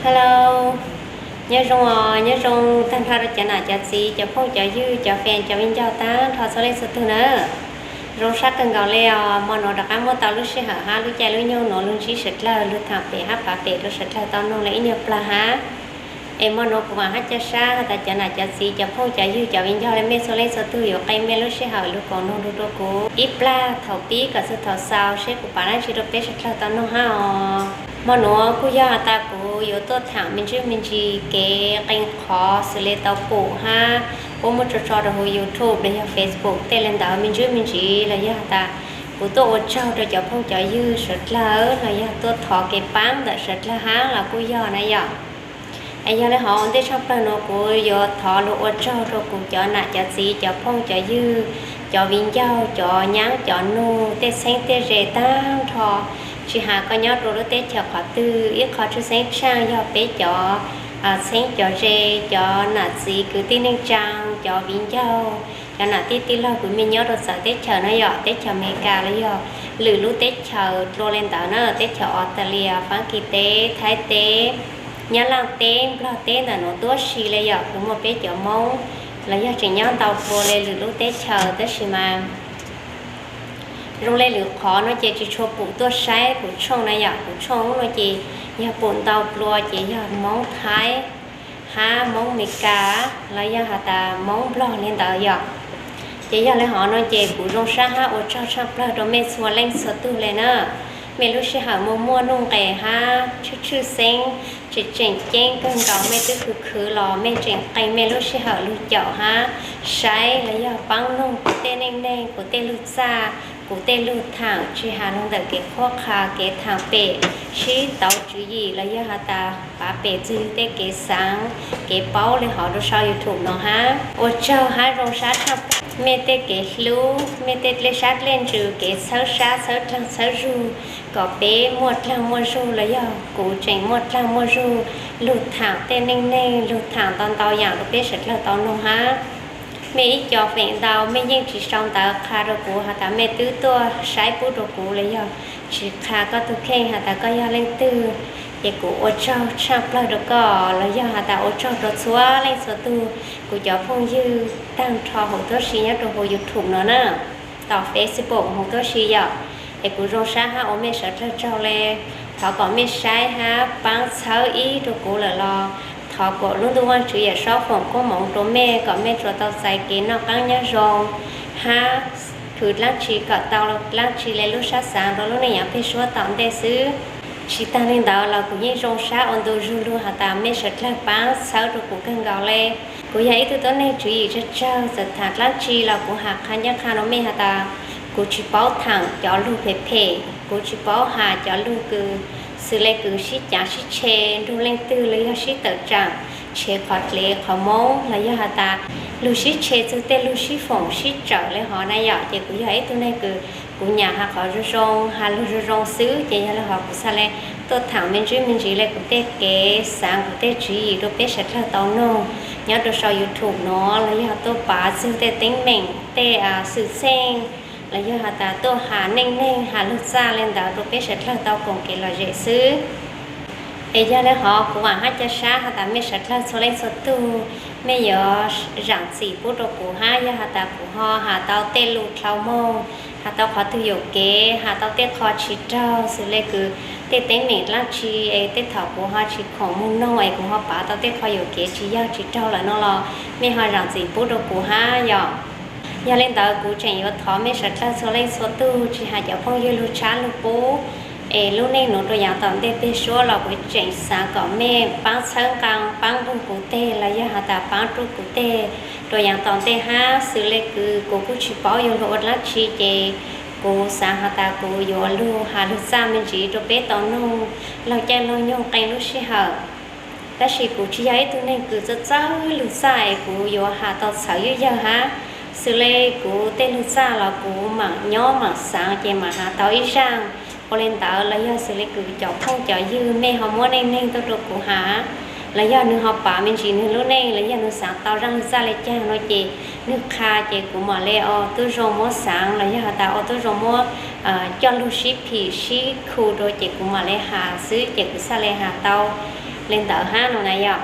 Hello, nyob zoo os, nyob zoo tag nrho rau cov nam cov txiv, cov phooj cov ywg, cov fans, cov viv ncaus tag nrho txhua leej txhua tug na. Zoo sab kawg nkaus li os, hmo nuav rov qab muaj tau lub sij hawm hab lub caij lub nyoog nuav lug ntsib sawv dlawg, lug thaam pem hab pav pem rau sawv dlawg tau noog le ib nyuag plag hab. Es hmo nuav kuv vaam hab ca sab has tas cov nam cov txiv, cov phooj cov ywg, cov viv ncaus le mej txhua leej txhua tug yuav qee mej lub sij hawm lug koom noog lug rua kuv ib plag thaum pib kom txug thaum xaus seb kuv pav dlaab tsi rua peb sawv dlawg tau noog hab os. Hmo nuav kuj yog has tas kuv yuav tuaj thaam me ntsuj me ntsis kev qee qhov xws le tau pum hab puab muab tso tso rau huv YouTube los yog Facebook tej le ntawd me ntsuj me ntsis los yog has tas kuv tuaj ua tsaug rau cov phooj cov ywg sawv dlawg los yog tuaj thov kev paab ntawm sawv dlawg hab los kuj yog na yom. Es yog le hov ua ntej tshaj plawg nuav kuv yuav thov lug ua tsaug rau kuv cov nam cov txiv, cov phooj cov ywg, cov viv ncaus, cov nyaab cov nug, tej txheeb tej ze tag nrho, tsis has koj nyob rua lub teb chaws qhov twg, ib qho tshwj xeeb tshaaj yog peb cov txheeb cov ze, cov nam txiv kwv tij neej tsaa, cov viv ncaus, cov nam tij tij laug kwv mej nyob rua txawv teb chaws na yom, teb chaws Amelikas los yog lwm lub teb chaws dlua le ntawd na, teb chaws Australia, Faab Kis teb, Thaib teb, Nyab Laaj teb, Nplog teb ntawm nuav tuab si le yom, kuv muaj peb cov Moob los yog tseem nyob ntau dlua le lwm lub teb chaws tab sis mas zoo le lwm qhov no ces tsis tshua pum tuaj saib kuv tshooj na yom, kuv tshooj no ces yog pum ntau dlua ces yog Moob Thaib hab Moob Amelikas los yog has tas Moob Nplog le ntawd yom. Ces yog le hov no ces kuv zoo sab hab ua tsaug tshaj plawg rau mej txhua leej txhua tug le na. Mej lub sij hawm muaj muaj nuj nqes hab tshwj tshwj xeeb tseem tseem ceeb kawg nkaus mej twb khwv khwv los mej tseem qee mej lub sij hawm lug caum hab saib los yog paab noog kuv tej neej neeg, kuv tej lug txaj, kuv tej lug thaam tsis has lug ntawm kev qhuab qha, kev thaam pem, sib tauv tswv yim los yog has tas pav pem txug tej kev xaav, kev paub le hov rua sau YouTube no hab. Ua tsaug hab zoo sab tshaj plawg mej tej kev hlub, mej tej dlej sab dlej ntsws, kev txhawb sab txhawb dlaag txhawb zug kom peb muaj dlaag muaj zug los yog kuv tseem muaj dlaag muaj zug lug thaam tej neej neeg, lug thaam ntau ntau yaam rua peb sawv dlawg tau noog hab. Mej ib co feem ntau mej yeej tsis sau ntawv qha rua kuv has tas mej twb tuaj saib pub rua kuv los yog tsis qha koj tug kheej has tas koj yog leej twg. Ces kuv ua tsaug tshaj plawg rua koj los yog has tas ua tsaug rua txhua leej txhua tug kuv cov phooj ywg taag nrho huv tuab si nyob rua huv YouTube no na, tom Facebook huv tuab si yom. Es kuv zoo sab hab ua mej sawv dlawg tsaug le. Thov kom mej saib hab paab txhawb ib rua kuv lawm los thov kom lub ntuj Vaajtswv Yawm Saub foom koob moov rua mej kom mej tsuas tau txais kev noj qaab nyob zoo hab khwv dlaab tsi kom tau dlaab tsi le lub sab xaav rua lub neej yaam peg suab tom ntej xwb. Tsis taag le ntawd los kuv yeej zoo sab ua ntu zug lug has tas mej sawv dlawg paab txhawb rua kuv kawg nkaus le. Kuv yog ib tug tuab neeg tswv yim tsawg tsawg, txawm thaam dlaab tsi los kuv has qha ncaaj qha rua mej has tas kuv tsis paub thaam cov lug phem phem, kuv tsis paub has cov lug kws xws le kws sib cav sib tshe nrug leej twg los yog sib tawm tsaam tshev qhov dlev qhov moob los yog has tas lug sib tshe txug tej lug sib foom sib tsawm le hov na yom. Ces kuv yog ib tug neeg kws kuv nyam has qhov zoo zoo, has lug zoo zoo xwb. Ces yog le hov kuv txhaj le tuaj thaam me ntsuj me ntsis le kuv tej kev xaav kuv tej tswv yim rua peb sawv dlawg tau noog nyob rua sau YouTube nuav los yog tuaj pav txug tej teeb meem tej xwm txheej los yog has tas tuaj has neej neeg has lug txaj le ntawd rua peb sawv dlawg tau koom kev lom zem xwb. Es yog le hov kuv vaam hab ca sab has tas mej sawv dlawg txhua leej txhua tug, mej yuav zaam txim pub rua kuv hab yog has tas kuv ho has tau tej lug dlhau moog, has tau qhov twg yuam kev, has tau tej qho tsis raug xws le kws tej teeb meem dlaab tsi es tej thaum kuv ho tsis khoom moog noog es kuv ho pav tau tej qho yuam kev tsis yog tsis raug lawm no los mej ho zaam txim pub rua kuv hab yom. Yog le ntawd kuv tseem yuav thov mej sawv dlawg txhua leej txhua tug tsis has cov phooj ywg lug tshab lug pub es lub neej nuav rua yaav tom ntej peg suab los kuv tseem xaav kom mej paab txhawb nqaa paab nqug kuv teg los yog has tas paab ruj kuv teg rua yaav tom ntej hab xws le kws kuv kuj tsis paub yuav lug ua dlaab tsi ces kuv xaav has tas kuv yuav lug has lug txaj me ntsis rua peb tau noog laug caij laug nyoog qee lub sij hawm. Tab sis kuv tsis yog ib tug neeg kws txawj txawj lug txaj es kuv yuav has tau txhawv ywj yawg hab. Xws le kuv tej lug txaj los kuv maam nyob maam xaav ces maam has tau ib zaaj. Ua le ntawd los yog xws le kws cov phooj cov ywg mej ho muab neej neeg tuaj rua kuv has, los yog nwg ho pav me ntsis nwg lub neej los yog nwg xaav tau zaaj lug txaj le caag no ces nwg qha ces kuv maam le ua tub zoo muab xaav los yog has tas ua tub zoo muab coj lug sib phim sib khu rua ces kuv maam le has xwb ces kuv txhaj le has tau li ntawd hab no na yom.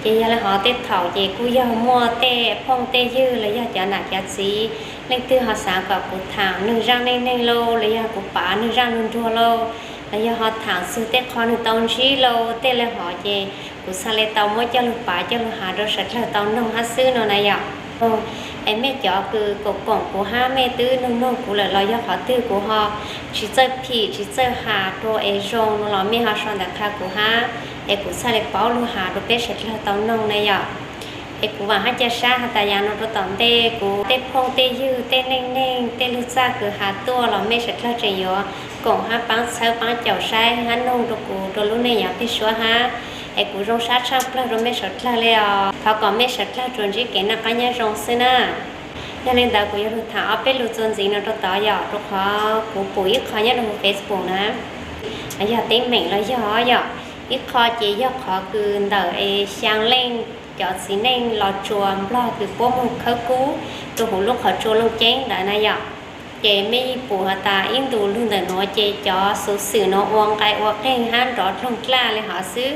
Ces yog li hov tej thaum ces kuj yog muaj tej phooj tej ywg los yog cov nam cov txiv leej twg ho xav kom kuv tham neeg zaj neej neeg lauj, los yog kuv pav neeg zaj lug nruag lauj, los yog ho tham txug tej qho neeg tau ntsib lauj, tej li hov ces kuv txhaj li tau muab coj lug pav coj lug has rau sawv dlawg tau noog hab xwb no na yom. Es mej cov kws koom koom kuv hab mej twb noog noog kuv lawm los yog qhov twg kuv ho tsis txawj phim tsis txawj has rua es zoo no los mej ho sau ntawv qha kuv hab, es kuv txhaj li paub lug has rua peb sawv dlawg tau noog na yom. Es kuv vaam hab ca sab has tas yav no rua tom ntej kuv tej phooj tej ywg tej neej neeg tej lug txaj kws has tuaj los mej sawv dlawg tseem yuav koom hab paab txhawb paab caum saib hab noog rua kuv rua lub neej yav peg suab hab. Es kuv zoo sab tshaaj plawg rua mej sawv dlawg le os. Thov kom mej sawv dlawg tsuas ntsib kev noj qab nyob zoo xwb na. Yog li ntawd kuv yuav lug tham ob peb lus txuas ntxiv no rua tod yom, rua qhov kuv pum ib qho nyob rua huv Facebook na, yog teeb meem los yog yom. Ib qho ces yog qhov kws ntawm es xyaa leej cov txiv neej Los Tsuas Nplog kws puab moog khawb kub rua huv lub qhov tsua Looj Ceeb ntawd na yom. Ces mej yeej pum has tas ib ntus lug ntawm nuav ces cov xuv xwm nuav ua nqai ua qeeg hab nrov dloog dlaj le hov xwb.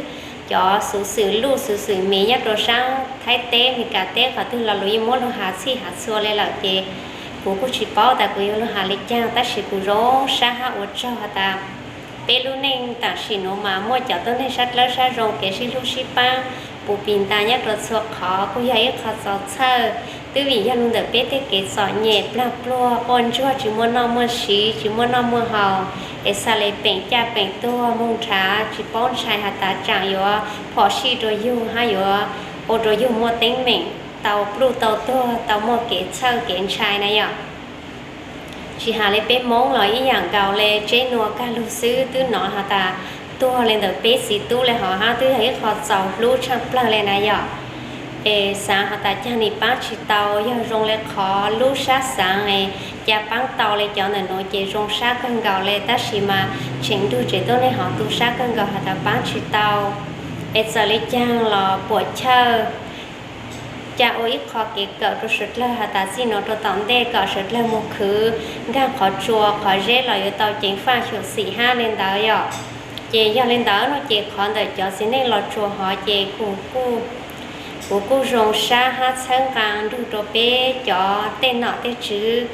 Cov xuv xwm luj xuv xwm miv nyob rua saab Thaib teb Meskas teb qhov twg los luag yeej muab lug has txhij has txhua le lawm ces kuv kuj tsis paub tas kuv yuav lug has le caag tab sis kuv zoo sab hab ua tsaug has tas peb lub neej tam sim nuav mas muaj cov tuab neeg sab dlawb sab zoo kev sib hlub sib paab puv pis ntas nyob rua txhua qhov kuj yog ib qho txaus txhawj. Twb vim yog lug ntawm peb tej kev txom nyem plag pluag quaj ntsuag tsis muaj noj muaj siv tsis muaj noj muaj haus, es xaa le peem caj peem tuag moog nrhav tsis paub ntshai has tas tsaam yuav phom sij rua yug hab yuav ua rua yug muaj teeb meem tau pluj tau tuag tau muaj kev txhawj kev ntshai na yom. Tsis has le peb Moob los ib yaam nkaus le tseb nua kag lug xwb twb nov has tas tuag le ntawm peb txiv tub le hov hab twb yog ib qho txaus hlub tshaaj plawg le na yom. Es xaav has tas caag nim paab tsis tau, yog zoo le qhov lub sab xaav es ca paab tau le cov ntawm nuav ces zoo sab kawg nkaus le tab sis mas tseem nrug tsev tuab neeg hov tu sab kawg nkaus has tas paab tsis tau. Es txawm le caag los puam chawj ca ua ib qho kev kawm rua sawv dlawg has tas txij nuav rua tom ntej kom sawv dlawg moog khwv nkaag qhov tsua qhov zeb los yuav tau ceev faj xyuam xim hab le ntawd yom. Ces yog le ntawd no ces qhov ntawm cov txiv neej Los Tsuas hov ces kuv kuj zoo sab hab txhawb nqaa nrug rua peb cov tej nom tej tswv,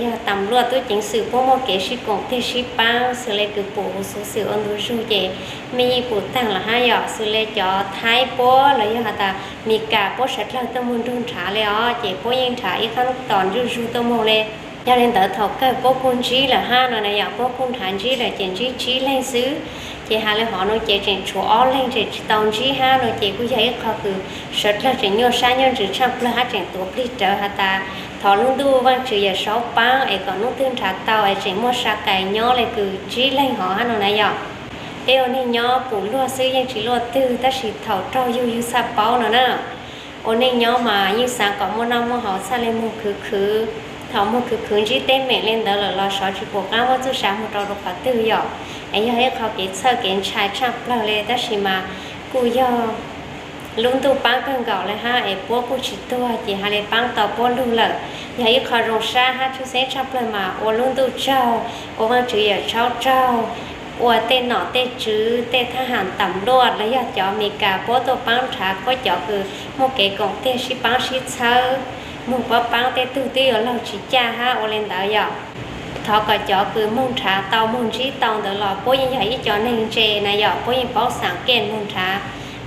yog tam luaj tub ceev xwm puab muaj kev sib koom tiag sib paab xws le kws pum huv xuv xwm ua ntu zug ces mej yeej pum taag los hab yom, xws le cov Thaib puab los yog has tas Meskas puab sawv dlawg tuaj moog nrug nrhav le os ces puab yeej nrhav ib qaab tos ntsuj zug tuaj moog le. Yog le ntawd thaum kawg puab kuj ntsib lawm hab no na yom, puab kuj nrhav ntsib lawm ces ntsib tsib leeg xwb. Ces has le hov no ces tseem tshuav ob leeg tseem tsis tau ntsib hab no ces kuj yog ib qho kws sawv dlawg tseem nyuaj sab nyuaj ntsws tshaaj plawg hab tseem tuav plig rawv has tas thov lub ntuj Vaajtswv Yawm Saub paab es kom hnub twg nrhav tau es tseem muaj sa kais nyob le kws ntsib leeg hov hab no na yom. Peb ua neej nyob pum luag xwb yeej tsis luaj twg tab sis thaum raug yug yug txhaj paub no na. Ua neej nyob mas yeej xaav kom muaj noj muaj haus txhaj le moog khwv khwv. Thaum moog khwv khwv ntsib teeb meem le ntawd lawm los sov tsis pum qaab muab txuj sa moog rau rua qhov twg yom. Es yog ib qho kev txhawj kev ntshai tshaaj plawg le tab sis mas kuj yog lub ntuj paab kawg nkaus le hab es puab kuj tsis tuag ces has le paab tau puab lug lawm. Yog ib qho zoo sab hab tshwj xeeb tshaaj plawg mas ua lub ntuj tsaug, ua Vaajtswv Yawm Saub tsaug, ua tej nom tej tswv tej thab ham tam luaj los yog cov Meskas puab tuaj paab nrhav puab cov kws muaj kev koom tiag sib paab sib txhawb moog puab paab tej tug twb yuav laug tsis caj hab ua le ntawd yom. Thov kom cov kws moog nrhav tau moog ntsib tau ntawd los puab yeej yog ib co neeg ntse na yom, puab yeej paub xaam kej moog nrhav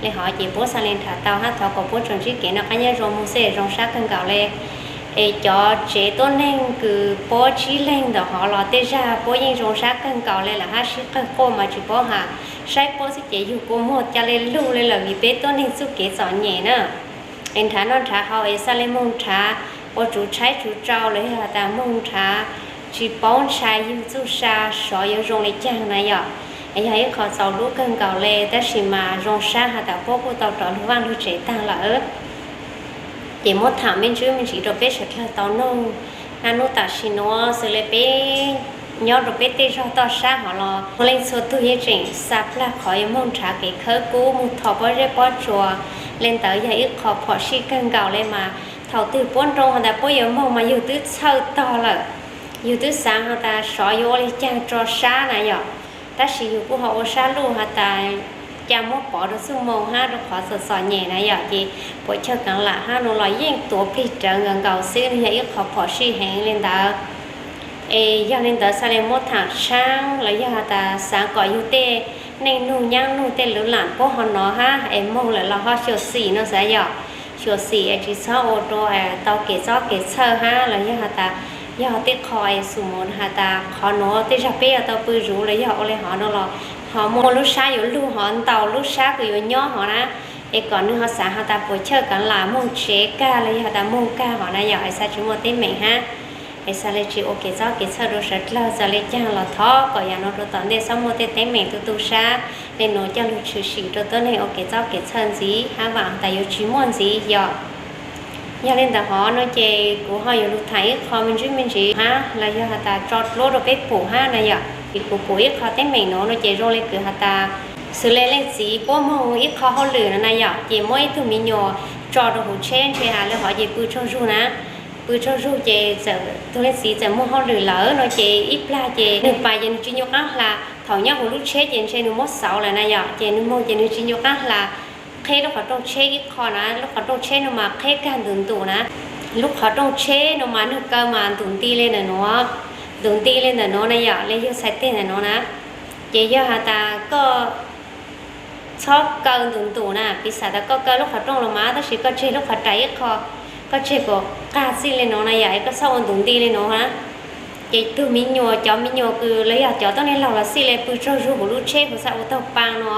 le hov ces puab xaa le nrhav tau hab thov kom puab tsuas ntsib kev noj qab nyob zoo moog xwb zoo sab kawg nkaus le. Es cov tsev tuab neeg kws puab tsib leeg ntawm hov los tej zag puab yeej zoo sab kawg nkaus le lawm hab sib qawg quaj mas tsis paub has, saib puab xwb ces yug kua muag ca le lug le lawm vim peb tuab neeg txuj kev txom nyem na. Es nrhav noj nrhav haus es xaa le moog nrhav ua tsuv tshaib tsuv tsau los yog has tas moog nrhav tsis paub ntshai yug txuj sa sov yuav zoo le caag na yom. Es yog ib qho txaus hlub kawg nkaus le tab sis mas zoo sab has tas puab kuj tau rov lug vaaj lug tsev taag lawm. Ces muab tham me ntsis me ntsis rau peb sawv dlawg tau noog. Naj nub tam sim nuav xws le peb nyob rau peb tej zog toj sab hov los txhua leej txhua tug yeej tseem xa plag qhov yuav moog nrhav kev khawb kub moog tho pob zeb pob tsuas. Le ntawd yog ib qho phom sij kawg nkaus le mas thaum twg puab nroo has tas puab yuav moog mas yug twb txhawj tog lawm. Yug twb xaav has tas sov yuav ua le caag tso sab na yom. Tab sis yug kuj ho ua sab luj has tas cas muab pov rau xuj moo hab rau qhov txom txom nyem na yom, ces puas chawj keev lam hab no los yeej tuav plig rawv nkaus nkaus xwb, nws yog ib qho phom sij heev li ntawd. Es yog li ntawd xav li muab tham tshaab los yog has tas xaav kom yug tej neej nug nyaab nug tej lub lam puab ho nov hab es moog lawm los ho xyuam xim no xav yom, xyuam xim es tsis txhob ua rua tau kev txob kev txhawj hab los yog has tas yog tej qho es xum mus has tas qhov nuav tej zag peb yuav tau pw zuv los yog ua li hov no los ho muaj lub sab yuav lug hov ntau lub sab kws yuav nyob hov na, es kom nws ho xaav has tas puas chawj keev lam moog tsev kag los yog has tas moog kag hov na yom, es xav tsis muaj teeb meem hab. Es xav li tsis ua kev txob kev txhawj rua sawv dlawg, txawm li caag los thov kom yaam nuav rua tom ntej txhob muaj tej teeb meem tu tu sab le nuav coj lug tshwm sim rua tuab neeg ua kev txob kev txhawj ntxiv hab, vaam tas yuav tsis muaj ntxiv yom. Yog li ntawd hov no ces kuv ho yuav lug tham ib qho me ntsis me ntsis hab los yog has tas tso dluab rua peb pum hab na yom. Es kuv pum ib qho teeb meem nuav no ces zoo li kws has tas xws le leej txiv puab moog ib qho hauj lwm no na yom, ces muab ib tug me nyuam tso rua huv tsheb ntshe has le hov ces pw tsaug zug na, pw tsaug zug ces txawm tug leej txiv txawm moog hauj lwm lawm no ces ib plag ces nwg pais ces nwg tsis ncu qaab hla, thaum nyob huv lub tsheb ces ntshe nwg muab xauv lawm na yom, ces nwg moog ces nwg tsis ncu qaab hla qheb lub qhov rooj tsheb ib qho na, lub qhov rooj tsheb no mas qheb kag ntus ntus na, lub qhov rooj tsheb no mas nwg kaw mas ntus nti le ntawm nuav, ntus nti le ntawm nuav na yom, le yug txhais teg ntawm nuav na. Ces yog has tas koj txhob kaw ntus ntus na, piv xam tas koj kaw lub qhov rooj los mas tab sis koj tseg lub qhov rais ib qho, koj tseg kom qag txij le nuav na yom, es koj txhob ua ntus nti le nuav na. Ces tug me nyuam, cov me nyuam kws los yog cov tuab neeg laug los xij le pw tsaug zug huv lub tsheb huv xav ua taug paa no,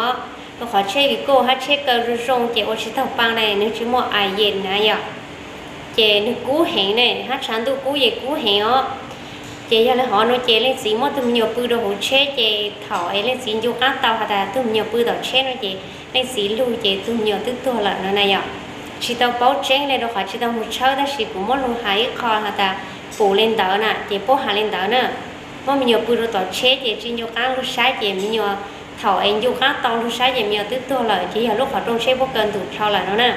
rua qhov tsheb Vigo hab tsheb kaw zoo zoo ces ua tsis taug paa na, nwg tsis muaj a yem na yom. Ces nwg kub heev ne, hab tshav ntuj kub ces kub heev os. Ces yog le hov no ces leej txiv muab tug me nyuam pw rua huv tsheb ces thaum es leej txiv ncu qaab tau has tas tug me nyuam pw tom tsheb no ces leej txiv lug ces tug me nyuam twb tuag lawm no na yom. Tsis tau paub tseeb le rua qhov tsis tau moog tshawb tab sis kuv muab lug has ib qho has tas pum le ntawd na ces puab has le ntawd na. Muab me nyuam pw rua tom tsheb ces tsis ncu qaab lug saib ces me nyuam, thaum es ncu qaab tau lug saib ces me nyuam twb tuag lawm ces yog lub qhov rooj tsheb puab kaw ntus dhau lawm no na.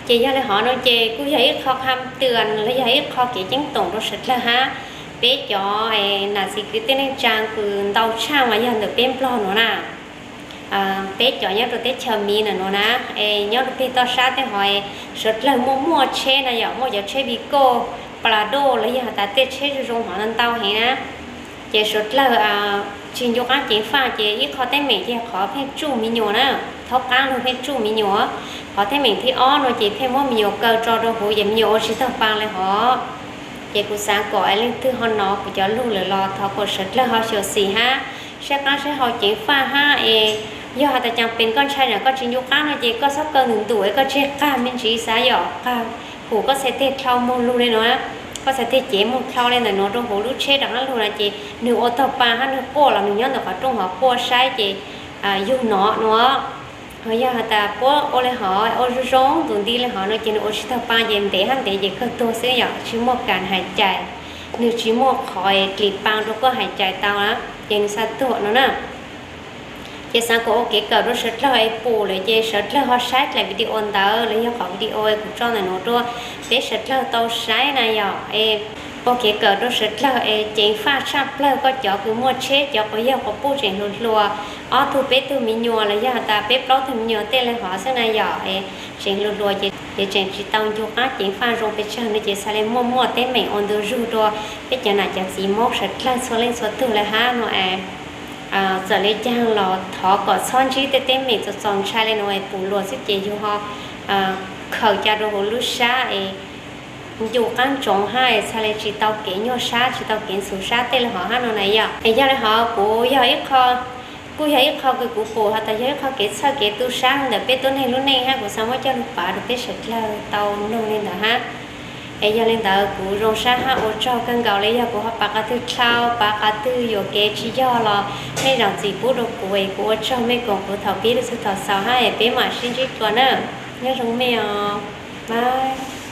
Ces yog le hov no ces kuj yog ib qho kham twam los yog ib qho kev ceeb toom rua sawv dlawg hab. Peb cov nam txiv kwv tij neej tsaa kws ntau tshaj mas yog ntawm peb Nplog nuav na. Peb cov nyob rua teb chaws Miv ntawm nuav na, es nyob rua peg toj sab tej hov, sawv dlawg muaj muaj tsheb na yom, muaj cov tsheb Vigo, Prado los yog has tas tej tsheb zoo zoo hov ntau ntau heev na. Ces sawv dlawg tsis ncu qaab ceev faj ces ib qho teeb meem ces qhov pheej tsuj me nyuam na, thaub qaab lug pheej tsuj me nyuam. Qhov teeb meem thib ob no ces pheej muab me nyuam kaw tso rua huv ces me nyuam ua tsis taug paa le hov. Ces kuv xaav kom es leej twg ho nov kuv cov lug lawm los thov kom sawv dlawg ho xyuam xim hab, saib qaab saib hau ceev faj hab es yog has tas caag pes koj ntshai na koj tsis ncu qaab no ces koj txhob kaw ntus ntus es koj tseg qag me ntsis xav yom, qag hum koj txhais teg dlhau moog lug le nuav, koj txhais teg cev moog dlhau le ntawm nuav rua huv lub tsheb rov qaab lug na ces nwg ua taug paa hab nwg quaj los nwg nyob ntawm qhov rooj hov quaj saib ces yug nov nuav. Ho yog has tas puab ua le hov ua zoo zoo ntus nti le hov no ces nwg ua tsis taug paa ces ntev hab ntev ces kawg tuag xwb yom, tsis muaj kas hais cais, nwg tsis muaj qhov dlis paa rua koj hais cais tau na, ces nwg xav tuag no na. Ces xaav kom ua kev kawm rua sawv dlawg es pum lawm ces sawv dlawg ho saib dlaim video ntawd los yog qhov video kuv tso ntawm nuav rua peb sawv dlawg tau saib na yom. Es ua kev kawm rua sawv dlawg es ceev faj tshaj plawg koj cov kws muaj tsheb, cov quas yawg quas puj tseem hluas hluas, ob tug peb tug me nyuam los yog has tas peb plaub tug me nyuam tej le hov xwb na yom. Es tseem hluas hluas ces tseem tsis tau ncu qaab ceev faj zoo pes tsawg no ces xaav le muaj muaj teeb meem ua ntu zug rua peb cov nam cov txiv Moob sawv dlawg txhua leej txhua tug le hab no es txawm le caag los thov kom txhob ntsib tej teeb meem txom txom ntshai le nuav es pum luas xwb ces yug ho khaws ca rua huv lub sab es ncu qaab ntsoov hab es txhaj le tsis tau kev nyuaj sab tsis tau kev ntxhov sab tej le hov hab no na yom. Es yog le hov kuv yog ib qho, kuj yog ib qho kws kuv pum has tas yog ib qho kev txhawj kev tu sab ntawm peb tuab neeg lub neej hab kuv xaav muab coj lug pav rua peb sawv dlawg tau noog le ntawd hab. Es yog le ntawd kuv zoo sab hab ua tsaug kawg nkaus le yog kuv ho pav qhov twg dlhau pav qhov twg yuam kev tsis yog los mej zaam txim pub rua kuv es kuv ua tsaug mej koom kuv thaum pib rua txug thaum xaus hab es peb maam sib ntsib dlua na. Nyob zoo mej os, bye.